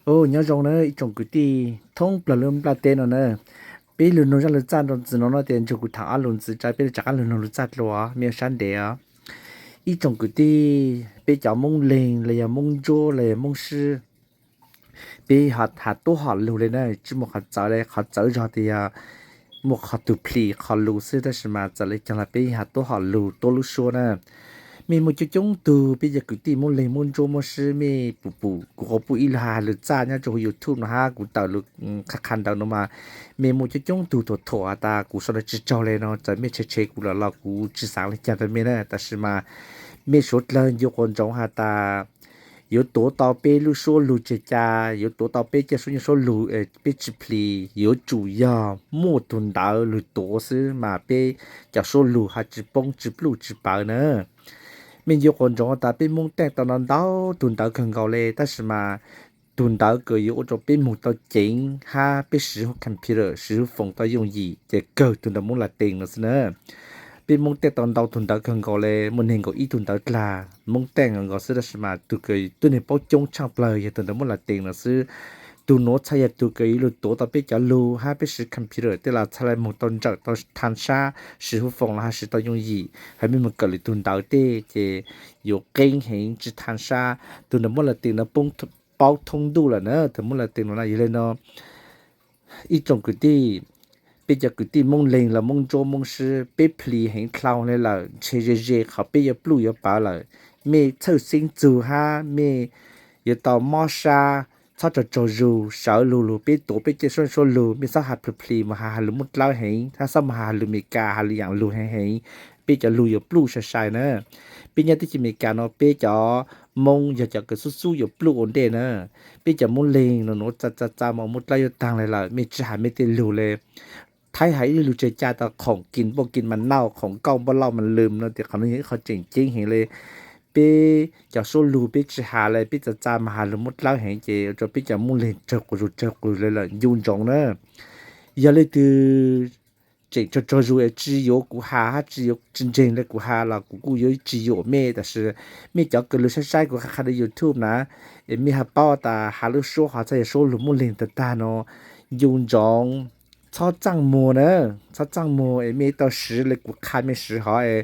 Ua nyob zoo na ib tsoom kwv tij thoob plaws lub nplaj teb no na. Peb lug noog zaj lug txaj nroo ntxiv no no tias nrug kuv tham ob lug ntxiv tso peb lug rov qaab lug noog lug txaj dlua, mej ua sab ntev os. Ib tsoom kwv tij, peb cov Moob Leeg los yog Moob Ntsuab los yog Moob Sib, peb has tub hom lug le na, tsi muaj qhov txawv le, qhov txawv zog tias yog muaj qhov tug plhis qhov lug xwb, tab sis mas txawm le caag los peb has tub hom lug tuab lub suab na. Mej muaj coob coob tug, peb cov kwv tij Moob Leeg, Moob Ntsuab, Moob Sib, mej pum pum kuv quas puj ib lug has lug txaj nyob rua huv YouTube no hab kuv tawm lug qha qha ntawd no mas, mej muaj coob coob tug thuam thuam has tas kuv sau dlawg tsi tsaug le no, txawm mej tshev tshev kuv lawm los kuv tsi xaav le caag rua mej na, tab sis mas mej suav dlawg ncu quas ntsoov has tas yuav tuav tau peb lub suab lug tseg ca, yuav tuav tau peb cov suab nyuj suab lug peb tsi plhis, yuav tsum yog muaj tug ntawv lug tuav xwb mas peb cov suab lug hab tsi poob tsi pluj tsi pawv na. Mej ncu quas ntsoov tas peb Moob teej tau ntau ntau tug ntawv kawg nkaus le, tab sis mas tug ntawv kws yuav ua rua peb moog tau ceev hab peb siv huv computer siv huv foos tau yooj yim ces kawg tug ntawv Moob Latees no xwb na. Peb Moob teej tau ntau tug ntawv kawg nkaus le, muaj neeg nkaum ib tug ntawv dlaag Moob teej nkaus xwb, tab sis mas tug kws tub neeg paub coob tshaaj plawg yog tug ntawv Moob Latees no xwb. Tug nuav txhaj yog tug kws yuav lug tuav tau peb cov lug hab peb siv computer tej los txhaj le moog tau ntsawm tau tha sab, siv huv foos los hab siv tau yooj yim. Hab mej moog kawm lwm tug ntawv tej ces yuav qeeb heev tsi tha sab. Tug ntawv Moob Latees no paub thoob ntuj lawm na, tug Moob Latees no na. Yog le no ib tsoom kwv tij, peb cov kwv tij Moob Leeg los Moob Ntsuab Moob Sib peb plhis heev dlhau le lawm, ntshe ze ze qhov peb yuav pluj yuav pawv lawm. Mej txhawj xeeb txug hab mej yuav tau mob sab, txhob tsaug tsaug zug, sawv lug lug peb tuav peb cov suab suab lug, mej txhob has plhis plhis mus has has lug Moob Dlawb heev, hab txhob mus has has lug Amelikas has lug yaam lug heev heev, peb cov lug yuav pluj sai sai na. Peb nyob teb chaws Amelikas no peb cov Moob yog cov kws xub xub yuav pluj ua ntej na. Peb cov Moob Leeg no nuav txav txav txav mas Moob Dlawb yuav taag le lawm, mej tsi has mej tej lug le. Thaib has ib lub lug tseg ca tas khoom kis npauj kis mas nauj, khoom nkauj npauj lauj mas lwm no tias qhov no yog ib qho tseem ceeb heev le. Peb cov suab lug peb tsi has le, peb txav txav mas has lug Moob Dlawb heev ces ua rua peb cov Moob Leeg tsawg quas zug tsawg quas zug le lawm, ncu ntsoov na. Yog leej twg tseem tsaug tsaug zug es tsi yuav kuv has hab tsi yuav tsi ntseeg le kuv has los kuv kuj yuav tsi yuam mej, tab sis mej cov kws lug saib saib kuv qha qha rua YouTube na, es mej has paub tas has lub suab hov txhaj yog suab lug Moob Leeg tag tag no, ncu ntsoov, txhob txaaj muag na, txhob txaaj muag es mej tau siv le kuv qha mej siv hov es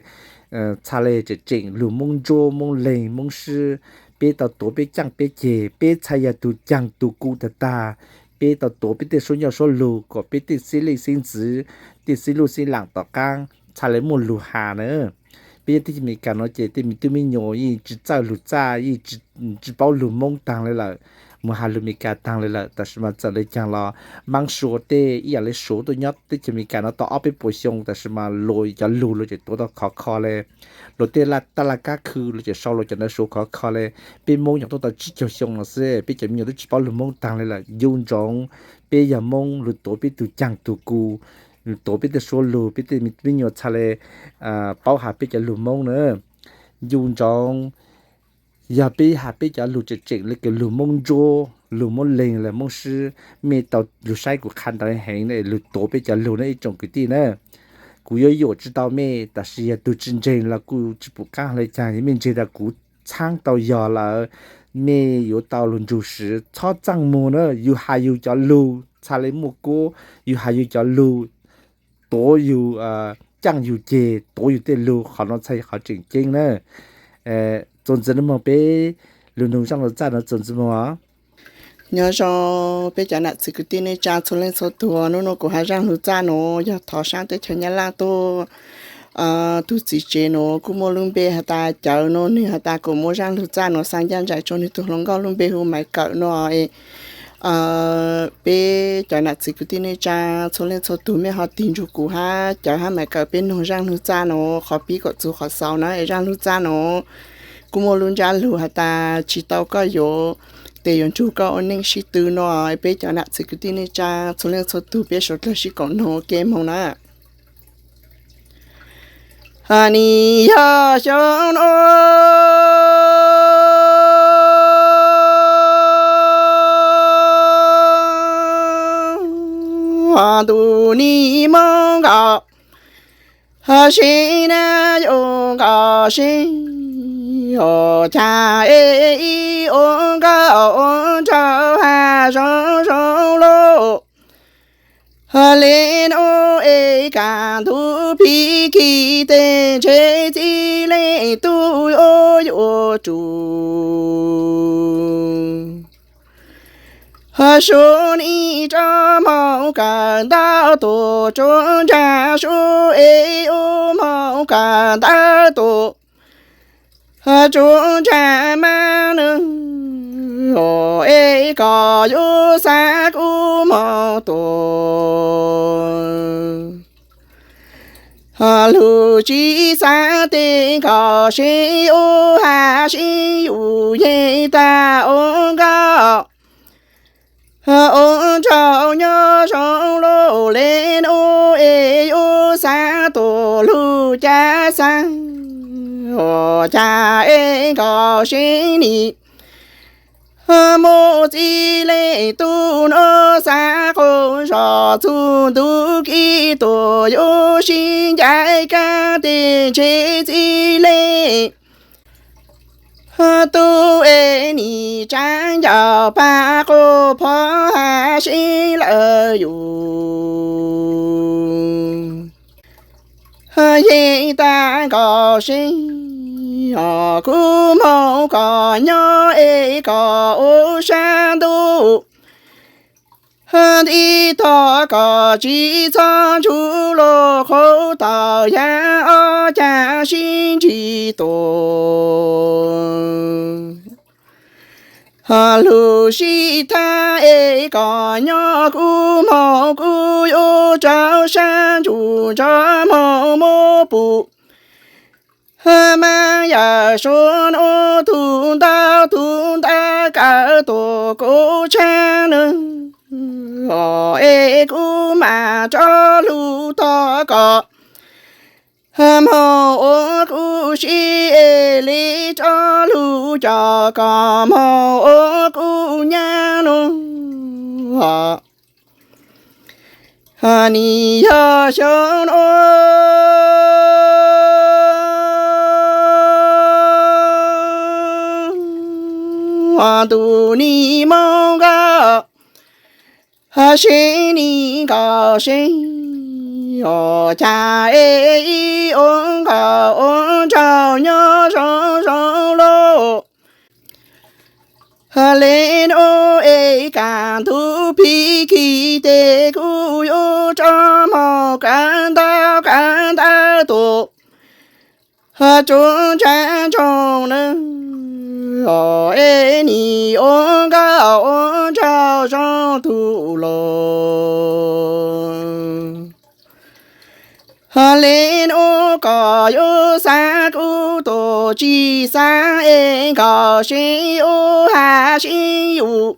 txhaj le tseem tseem lug Moob Ntsuab Moob Leeg Moob Sib, peb tau tuav peb caaj peb ceg, peb txhaj yog tug caag tug kuv tag tag, peb tau tuav peb tej suab nyuj suab lug kom peb tej xib leej xib ntxwv, tej xib luj xib laam tom qaab txhaj le muaj lug has na. Peb nyob teb chaws Amelikas no ces tej me tub me nyuam yeej tsi txawj lug txaj, yeej tsi paub lug Moob taag le lawm, mus has lug Amelikas taag le lawm. Tab sis mas txawm le caag los Maab Suav tej ib yaam le Suav tuaj nyob teb chaws Amelikas no tau ob peb puas xyoo, tab sis mas luas cov lug luas tseem tuav tau khov kho le, luas tej taj laj kab khw luas tseem sau luas cov ntawv Suav khov kho le. Peb Moob nyuam tuaj tau tsib caug xyoo no xwb, peb cov me nyuam twb tsi paub lug Moob taag le lawm. Ncu ntsoov, peb yog Moob, lug tuav peb tug caag tug kuv, lug tuav peb tej suab lug, peb tej me nyuam txhaj le paub has peb cov lug Moob na. Ncu ntsoov, yog peb has peb cov lug tseem tseem le kws lug Moob Ntsuab, lug Moob Leeg los Moob Sib, mej tau lug saib kuv qha ntawv heev, lug tuav peb cov lug na ib tsoom kwv tij na. Kuv yuav yuam tsi tau mej, tab sis yog tug tsi ntseeg los kuj tsi pum qaab le caag, yog mej ntseeg tas kuv txhaab tau yog lawm, mej yuav tau lug nrug siv, txhob txaaj muag na. Yug has yug cov lug txhaj le muaj kuab, yug has yug cov lug tuav yug caaj yug ceg, tuav yug tej lug, qhov no txhaj yog qhov tseem ceeb na. Txuas ntxiv nuav moog peb lug noog zaaj lug txaj no txuas ntxiv moog os. Nyob zoo peb cov nam txiv kwv tij neej tsaa txhua leej txhua tug, nub nua kuv has zaaj lug txaj nuav yog thov saab teb chaws Nyab Laaj tuaj. Tug txiv tsev nuav kuj muaj lub npe has tas Cawv nuav, nwg has tas kuas muaj zaaj lug txaj nuav xa ncaaj nraim rua nwg tug hluas nkauj lub npe hu Maiv Kawm nuav. Peb cov nam txiv kwv tij neej tsaa txhua leej txhua tug mej ho tig nrug kuv hab Cawv hab Maiv Kawm peb noog zaaj lug txaj nuav, qhov pib kom txug qhov xaus na. Es zaaj lug txaj nuav kuj muaj lub ntsab lug has tas tsi tau koj yuav, tes yuav nrug koj ua neej sib tw nuav. Peb cov nam txiv kwv tij neej tsaa txhua leej txhua tug peb suav dlawg sib koom noog ua ke moog na. Hab nws yog xyoo nuav ntuj nws moog nkaus, hab sib nab yuav nkaus sib, hab cas ib ua nkaus ua nraug hab zoo zoo lauj. Le nuav es kaj ntug phij kis tes ntshe txij le tub yuav tsum sub nim rov moog kawm ntau tuam tsuv ntsa sub es ub moog kawm ntau tuam tsuv ntsa mas nws es koj yuav xaav kub moog tuam lug tsi xaav tes nkaus seb ub has sib yug yeej tag ua nkauj ua nraug nyob zoo lauj. Le nuav es yuav xaav tuam lug cav xaav ua caag es nkaus seb nim muaj txij le tub nuav xaav qaug zog txug ntug kis tuam yuav sib ncaim kab tes ntshe txij le tub es nim tsaab ncaus pab quas phov has sib lawv yug yeej tag nkaus seb os kub moog koj nyob es koj ua sab ntuj ntib tog koj tsi txhob ntsug lug qhuav tau yav ob caag sib ntsib tuam lug sib thab es koj nyob kub moog kub yuav rau sab ntsug nrov moog muab pum mas yawm suav nuav tug ntau tug ntawv kawm tuam kuv tshaab nws es kub mas rov lug tog koj moog ua kub sib es le rov lug coj koj moog ua kub nyab nuav nim yog xyoo nuav ntuj nim moog nkaus seb nim nkaus seb ua caag es ib ua nkaus ua nraug nyob zoo zoo lauj. Le nuav es kaj ntug phij kis tes kuv yuav rov moog kawm ntau kawm ntau tuam tsuv ntsa ntsoo nws es nim ua nkauj ua nraug zoo tug lauj. Le nuav koj yuav xaav kub tuam tsi xaav es nkaus seb ub has sib yug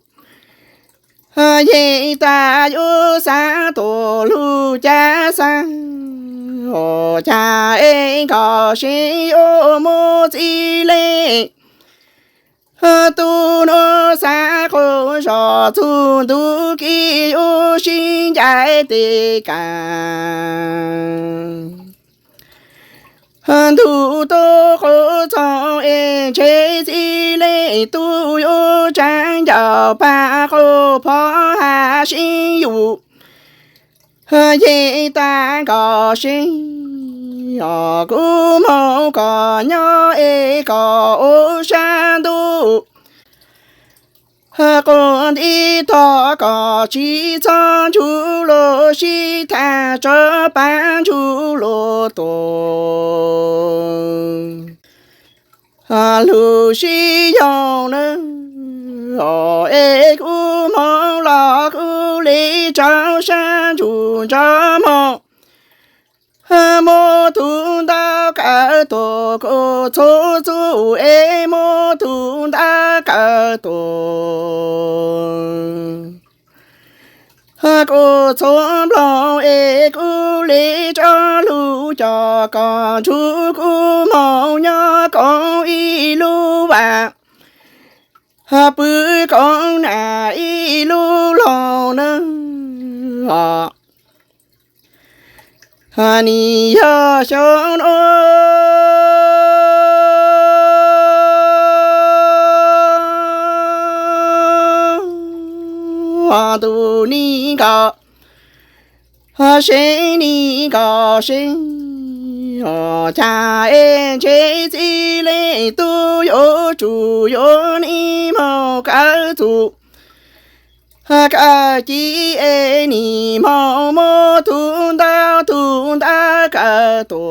yeej tag yuav xaav tuam lug cav xaav ua caag es nkaus seb yuav muaj txij le tub nuav xaav qaug zog txug ntug kis yuav sib ncaim tes kag ntug tub quav txoos es ntshe txij le tub yuav tsaab ncaus pab quas phov has sib yug yeej tag nkaus seb os kub moog koj nyob es koj ua sab ntuj quas ntib tog koj tsi txhob ntsug lug sib thab tso pab ntsug lug tuam lug sib yoog nws es kub moog los kub le rau sab ntsug nrov moog muab tug ntawv kawm tuam kuv txhua txuj es muab tug ntawv kawm tuam kuv txhua nploog es kub le rov lug coj koj ntsug kub moog nyob koom ib lub vaam pw koom nam ib lub loog nws nim yog xyoo nuav tus nis nkawd, seb nis nkawd seb, cas es ntshe txij li tub yuav tsum yuav nim moog kawm txuj kawm ci es nim moog muab tug ntawv tug ntawv kawm tuag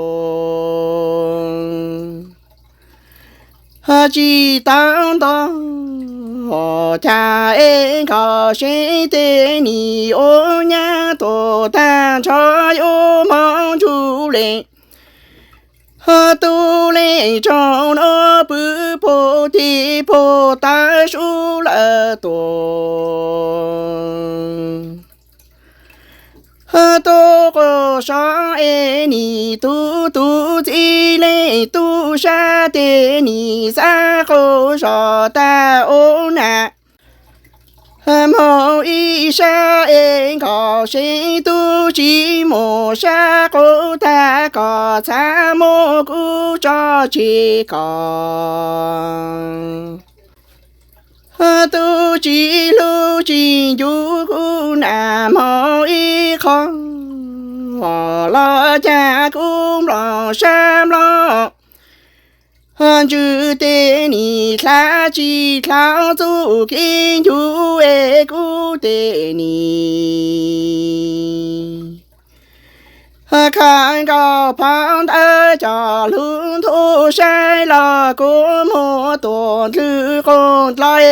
tsis tau ntau. Cas es nkawd seb tej nim ua nyab tuag tag nrho yuav moog ntsug le tub le tsaug nuav pw puag tim puag taw sub lawm tuag. Tub quas sov es nim tug tug txij le tub sab tes nim xav quas zog tag ua nam moog ib sab es nkawd seb tub tsis muaj sab quas tag kom txhaj muab kuv tso tseg kom tub tsis hlub tsis ncu kuv nam moog ib qho los cas kuv nplooj sab nplooj ntsws tes nim dlaab tsi dlaab txuj kev ncu es kuv tes nim khaws nkaus phau ntawv coj lug nthuav saib los kuv muab tuam ntws quas dlai.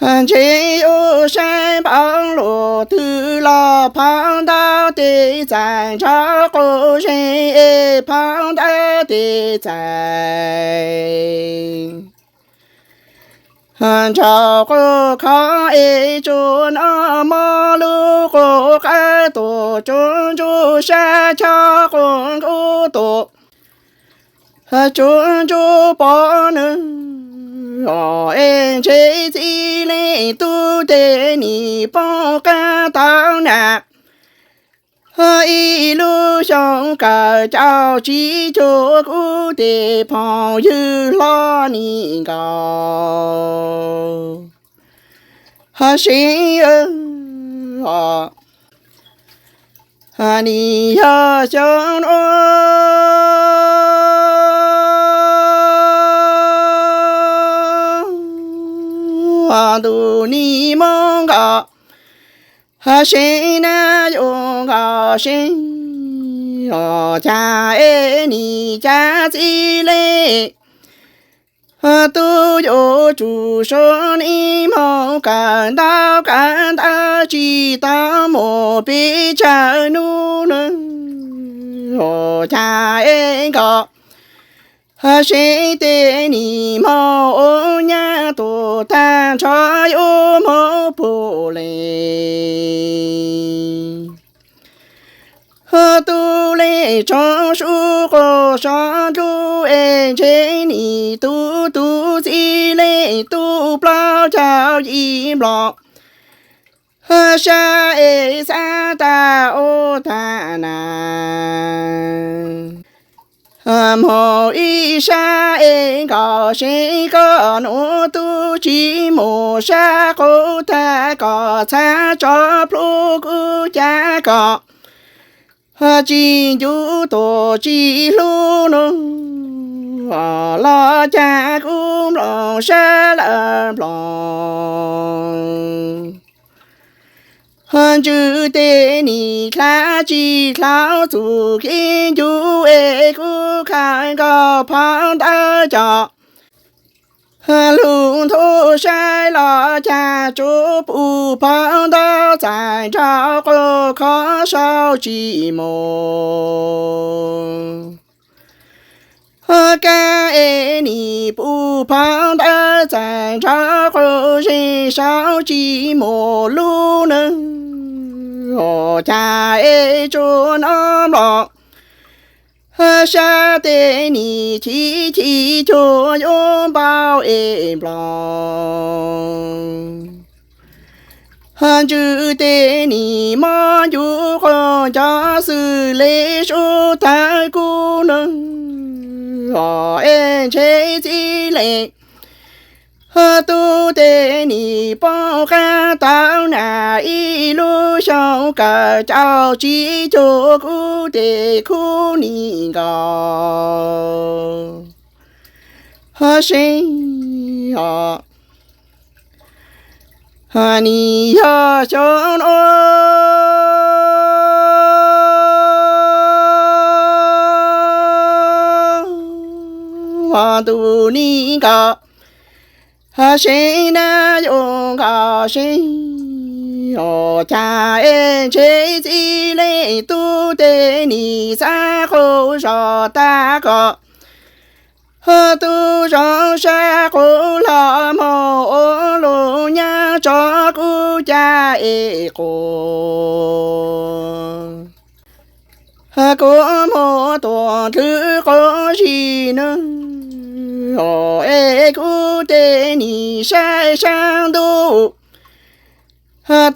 Ntshe yuav saib npaum luaj twg los phau ntawv tes txais nrho quas zeb es phau ntawv tes txais nrho quas khov es tsuas noj mov lug quas qab tuam tsuas ntsuab sab tsho quas nkuj tuam tsuas ntsuab pov nws os es ntshe txij le tub tes nim poob qab tau nam ib lub xyoo kaum caum tsib caug kuv tes phooj ywg hlob nim nkaus seb nim yog xyoo nuav ntuj nim moog nkaus seb nab yuav nkaus seb os cas es nim cas txij le tub yuav tsum sua nim moog kawm ntau kawm ntawv tsis tau mus peb tsawg nub nws os cas es nkaus seb tes nim moog ua nyab tuag tag nrho yuav moog puag le tub le tsob sub quas sov dlub es ntshe nim tub tug txij le tub plaub caug yim nplom sab es xav tag ua tag nam moog ib sab es nkaus seb koj nuav tub tsis muaj sab quas tag kom txhaj tso plhuav kuv cav kom tsis ncu tuam tsis hlub nws los cas kuv nplooj sab lawm nplooj ntsws tes nim dlaab tsi dlaab txuj kev ncu es kuv khaws nkaus phau ntawv coj lug nthuav saib los cas tsuas pum phau ntawv txais nrho quas khov sau tsis mus kab es nim pum phau ntawv txais nrho quas zeb sau tsis mus lub nws os cas es tsuas noj nplom sab tes nim chim chim cuag yuav npau es nplom ntsws tes nim mob ncu quas nco xwm le sub tawg kuv nws os es ntshe txij le Tub teg nim poob qab tau na ib lub xyoo kaum tsib caug, kuv teg khub nim nkaus seeb os. Nim yog xyoo ntuj nim nkaus seeb na, yuav nkaus seeb os. Cas es ntshe txij li tub teg nim xav qau zog tag kom tub zoo sab qau los mus ua lub nyab tso kuv caj es quas. Kuv mus tuam dlhwv quas zis na, es kuv teg nim saib sab ntuj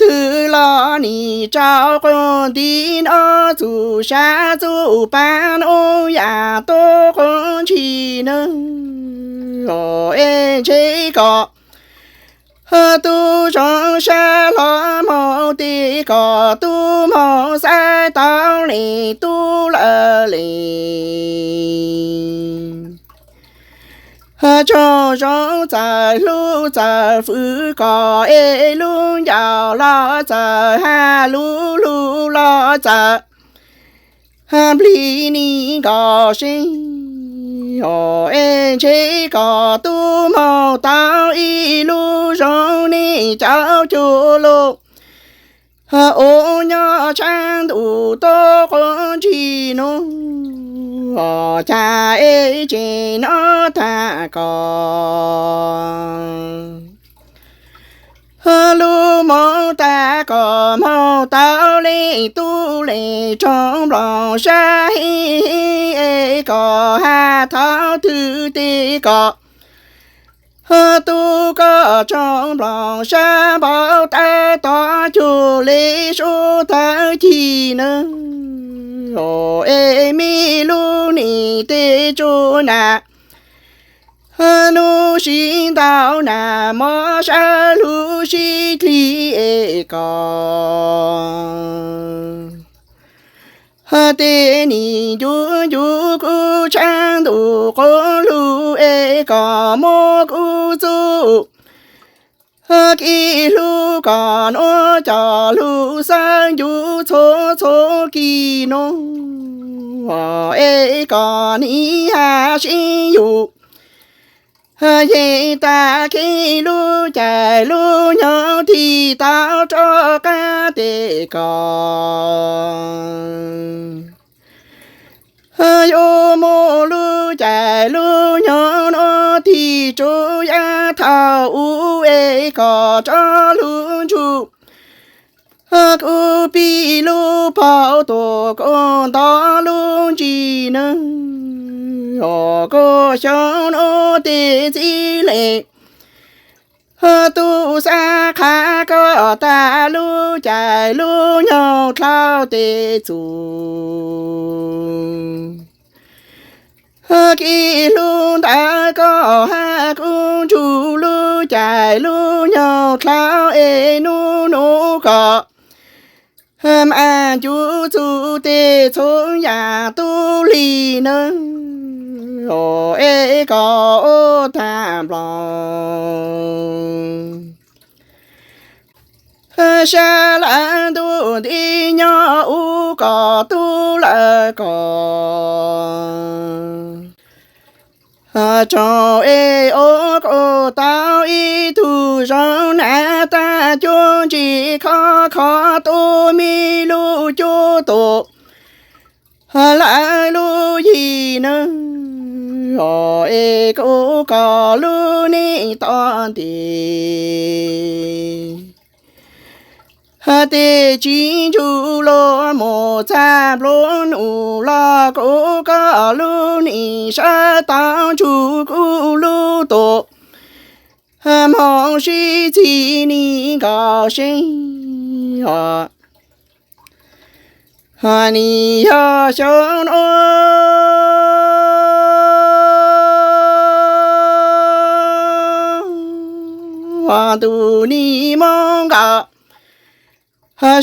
twg los nim tsaus quas nti no, txuj sab txuj pab ub yam tuaj quas ntshis na, es ntshe kom tub zoo sab los mus tes kom tub mus xaiv tau li tub lawm li. Tsaug zoo txawm hlub txawm fwm kom es lub ncauj los txawm haj lub lug los txawm nplig nim nkaus seeb os, es ntshe kom tub mus tau ib lub zoo nim caum cuaj lub ua nyob tshav ntuj tuaj quas ntshis no, cas es tseem nyob tag kos. Lub moov tag kos moog tau li tub li roog nplooj sab heev, es kom haj thaum twg tes kom tub koj roog nplooj sab npau taws tog cuag li sub tawg ci na, es me lub nim tes tsuj na, nub sib ntaus na, mob sab lub sib dlig es kom tes nim ncu ncu kuv tshav ntuj quas lug es kom muab kuv txuj kev hlub kom nuav coj lug xawb ncu txhua txhua kis nub, es kom nim haj sib yug yeej tag kev lub caij lub nyoog tig tau rov qab tes kom yuav muaj lub caij lub nyoog nuav tig tsuj yav thaum ub es kom rov lug ntsug kuv pib lub paug tuaj kuv nto lub ntsis neeg, kuv xyoo nuav tes txij le tub xav qha koj tag lub caij lub nyoog dlhau tes txug kev hlub ntawm koj hab kuv ntsug lub caij lub nyoog dlhau es nub nub kom mam ncu txug tes txhua yam tub li neeg, es kom ua tag nploos sab lawm ntuj nti nyob ub kom tub lawm kom tsaug es ua kuv tau ib tug zoo na, tag cuab ntsis khov kho tuaj me lub cuab tuaj lawv lub yig neeg, es kuv kom lub neej tau nti tes tsis ntsug luag mus txag nplua nuj los kuv kom lub neej sawv tau ntsug kuv lub tuaj moog sib txig nim nkaus seeb os. Nim yog xyoo nuav Ua ntuj nim muab nkaus,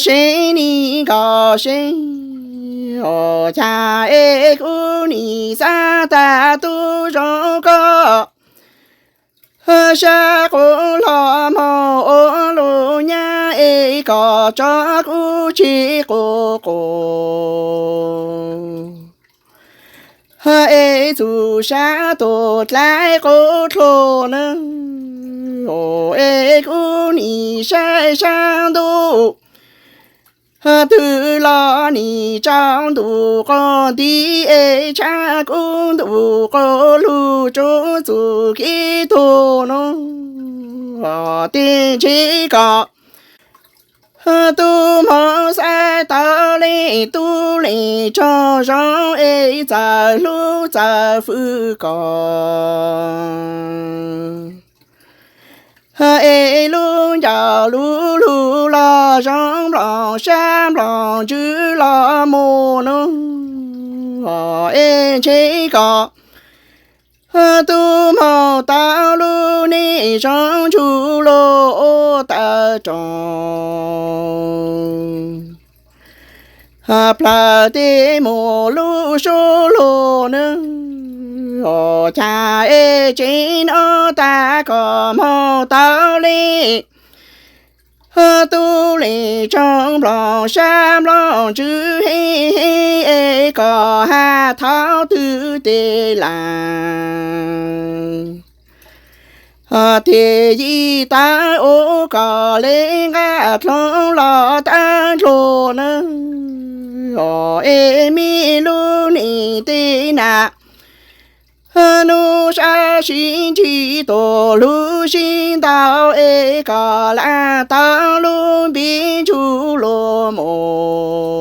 seb nim nkaus seb, cas es kuv nim xav tag tub zoo koj. Sab qub hlo moog ua lug nyab es koj tso kuv tseg quas quas, es txug sab tug dlaim qub dluag na, es kuv nim saib sab ntuj twg los nim tsaus ntuj quas nti, es tshab kub ntuj quas lug tsuv txuj kev tug nuav, tej ntshe koj tub moog xaiv tau leej tub leej tsaug zoo es txawj hlub txawj fwm koj, es lub ncauj lub lug los zoo nplooj sab nplooj ntsws los mus nuav, es ntshe koj tub moog tau lub neej zoo ntsug luag ua tawm roog, plawg tej mus lub suab luag na, cas es tsev nuav tag koj moog tau leej tub leej tsaug nplooj sab nplooj ntsws heev heev, es koj has thaum twg tej laag, tej yim tawv ua koj le nqaj dloov los tawv dluag na, es mej lub neej tej nam nuj sab sib ntsib tuag lub sib ntaus, es koj lam tau lub npe ntsug luag mus.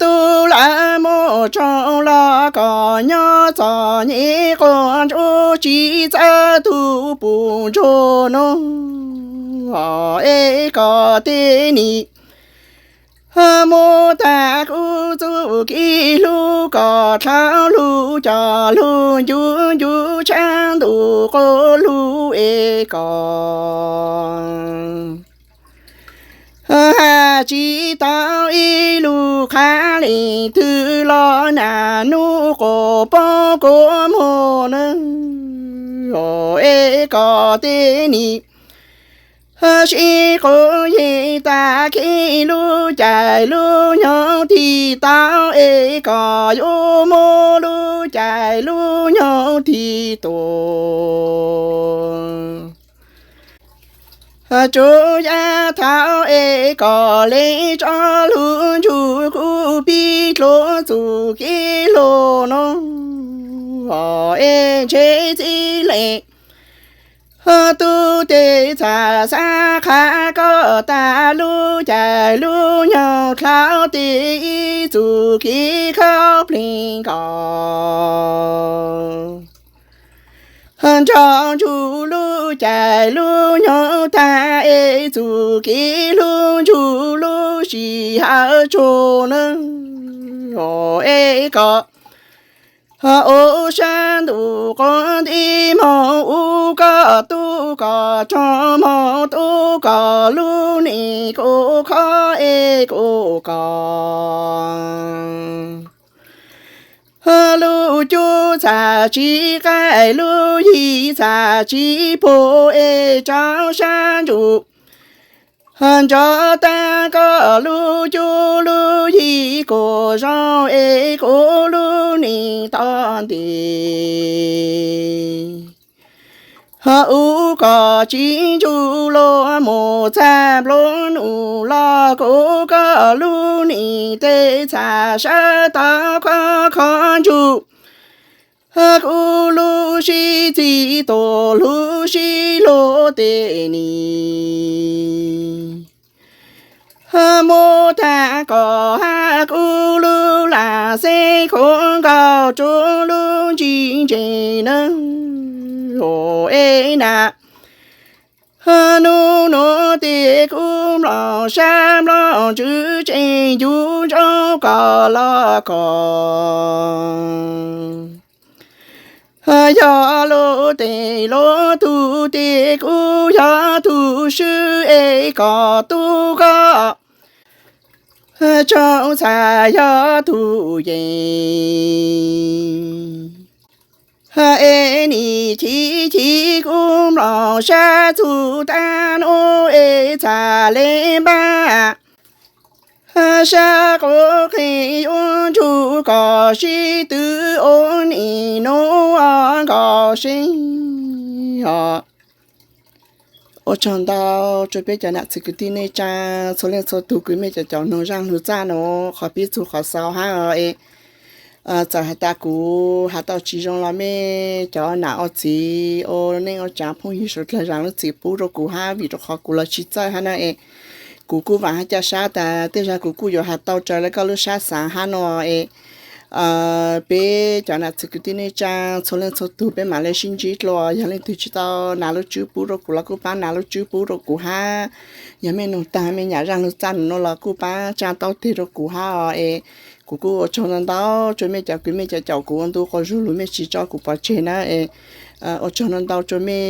Tub lam muaj tsaug los koj nyob txom nyem quas ntsuab tsis txawj tug pum ntsuag nuav, es koj tej nim muab tag kuv txuj kev hlub, koj dlhau lug coj lug ncu ncu tshab ntuj quas lug es koj has tsis tau ib lub qha leej twg los nag nuj quas poob kua muag na, es koj tej nim sib quas yeej tag kev lub caij lub nyoog tig tau, es koj yuav muab lub caij lub nyoog tig tuag. Tsuas yog thaum es koj le tso lub ntsug kuv pib dluag txuj kev hluas nuav, es ntshe txij leej tub tej txhaj xav qha koj tag lub caij lub nyoog dlhau tej ib txuj kev khaub plig nkaus. Nrog ntsug lub caij lub nyoog tag es txuj kev hlub ntsug lub sij hawm tsuag na, es koj ua sab ntuj quas nti moog ua koj tub koj rog moog tub koj lub neej kuj khov es kuj koj lub cub txhaj tsis qaij lub yig txhaj tsis puag es rau sab ntsug nrov tag koj lub cub lub yig kuj zoo es kuj lub neej tau nti. Ua koj tsis ntsug luag mus txag nplua nuj los kuj koj lub neej tej txhaj sawv tau khov khov ntsug kuj lub sij txig tuag lub sij luag tej nim muab tag koj hab kuv lub lam xeb khuam nkaus rua lub ntsig ntseeg na, es na nuj nuav tes kuv mloog sab mloog ntsws tseem ncu ntsoov koj los koj Yog lub teb lub tus tib kuj yog tus swb es kom tub koj tsob ntxhais yog tus yees. Es nim chim chim kuv mloog sab txug tag nub es txhaj le npaj sab quav qeej yuav ntsug kom sib tw ua nim nub os nkauj seeb os. Ua tsaug ntau rua peb cov nam txiv kwv tij neej tsaa txhua leej txhua tug, kwv mej cov caum noog zaaj lug txaj nuav, qhov pib txug qhov xaus hab os es txawm has tas kuv has tau tsi zoo los mej cov nam ua txiv ua neej ua tsaav phooj ywg suav dlawg zaam lub txim pub rua kuv hab, vim rua qhov kuv los tsi txawj hab na es kuv kuj vaam hab ca sab tas tej zag kuv kuj yuav has tau raws le koj lub sab xaav hab no es peb cov nam txiv kwv tij neej tsaa txhua leej txhua tug peb maam le sib ntsib dlua. Yog leej twg tsi tau nav lub tswb pub rua kuv los kuj paab nav lub tswb pub rua kuv hab, yog mej noog taag mej nyam zaaj lug txaj nuav los kuj paab tsaa taub teg rua kuv hab os es kuv kuj ua tsaug ntau ntau rua mej cov kwv mej cov caum kuv ua ntu quas zug lug mej tsi tso kuv pov tseg na es ua tsaug ntau ntau rua mej